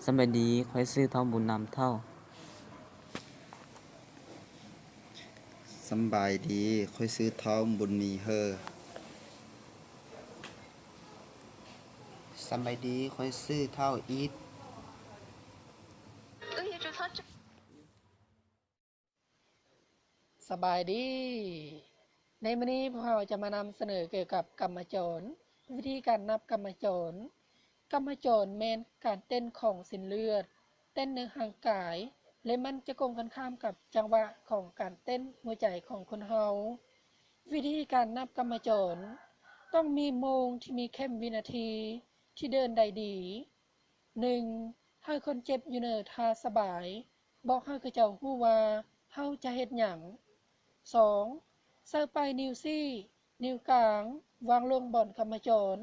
ສຳບາຍດີ, ຂ້ອຍຊື່ທ້າວບຸນນຳເຖົ້າ. ສຳບາຍດີ, ຂ້ອຍຊື່ທ້າວບຸນມີເຮີ. ສຳບາຍດີ, ຂ້ອຍຊື່ທ້າວອີດ. ສະບາຍດີ. ໃນມື້ນີ້ພວກເຮົາຈະມານຳສະເໜີກ່ຽວກັບກຳມະຈອນ, ວິທີການນັບກຳມະຈອນ. ກຳມະຈອນແມ່ນການເຕັ້ນຂອງເສັ້ນເລືອດ, ເຕັ້ນໃນຮ່າງກາຍ ແລະ ມັນຈະກົງກັນຂ້າມກັບຈັງຫວະຂອງການເຕັ້ນຫົວໃຈຂອງຄົນເຮົາ. ວິທີການນັບກຳມະຈອນ, ຕ້ອງມີໂມງທີ່ມີເຂັມວິນາທີທີ່ເດີນໄດ້ດີ. ໜຶ່ງ, ໃຫ້ຄົນເຈັບຢູ່ເນີທ່າສະບາຍ, ບອກໃຫ້ເຂົາເຈົ້າຮູ້ວ່າເຮົາຈະເຮັດຫຍັງ. ສອງ, ໃຊ້ປາຍນິ້ວຊີ້, ນິ້ວກາງ ວາງລົງບ່ອນກຳມະຈອນ,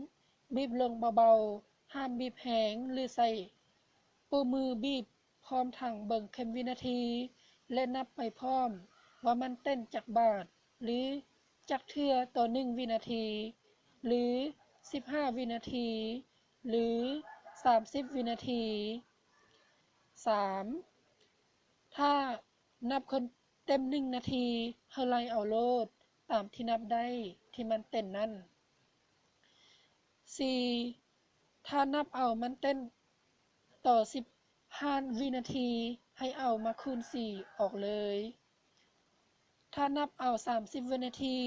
ບີບລົງເບົາໆ, ຫ້າມບີບແຮງ ຫຼື ໃຊ້ໂປ້ມືບີບ ພ້ອມທັງເບິ່ງເຂັມວິນາທີ ແລະ ນັບໄປພ້ອມວ່າມັນເຕັ້ນຈັກບາດ ຫຼື ຈັກເທື່ອຕໍ່ໜຶ່ງວິນາທີ ຫຼື ສິບຫ້າວິນາທີ ຫຼື ສາມສິບວິນາທີ. ສາມ, ຖ້ານັບຄົນເຕັມໜຶ່ງນາທີ, ໃຫ້ໄລ່ເອົາໂລດຕາມທີ່ນັບໄດ້ທີ່ມັນເຕັ້ນນັ້ນ. ສີ່, ຖ້ານັບເອົາມັນເຕັ້ນຕໍ່ສິບຫ້າວິນາທີ, ໃຫ້ເອົາມາຄູນສີ່ອອກເລີຍ. ຖ້ານັບເອົາສາມສິບວິນາທີ,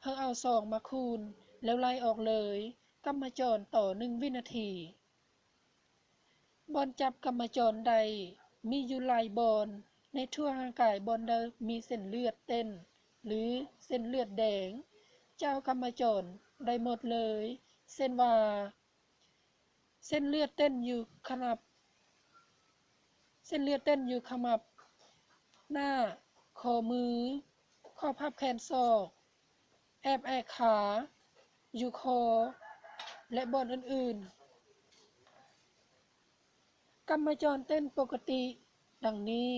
ໃຫ້ເອົາສອງມາຄູນ ແລ້ວໄລ່ອອກເລີຍ, ກຳມະຈອນຕໍ່ໜຶ່ງວິນາທີ. ບ່ອນຈັບກຳມະຈອນໄດ້ມີຢູ່ຫຼາຍບ່ອນໃນທົ່ວຮ່າງກາຍ, ບ່ອນໃດມີເສັ້ນເລືອດເຕັ້ນ ຫຼື ເສັ້ນເລືອດແດງ ຈະເອົາກຳມະຈອນໄດ້ໝົດເລີຍ, ເຊັ່ນວ່າ ເສັ້ນເລືອດເຕັ້ນຢູ່ຂະໜັບ, ເສັ້ນເລືອດເຕັ້ນຢູ່ຂະໝັບ, ໜ້າ, ຂໍ້ມື, ຂໍ້ພັບແຂນສອກ, ແອບແອກຂາ, ຢູ່ຄໍ ແລະ ບ່ອນອື່ນໆ. ກຳມະຈອນເຕັ້ນປົກກະຕິດັ່ງນີ້,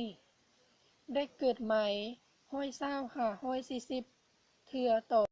ໄດ້ເກີດໃໝ່ ຮ້ອຍຊາວຫາຮ້ອຍສີ່ສິບເທື່ອຕໍ່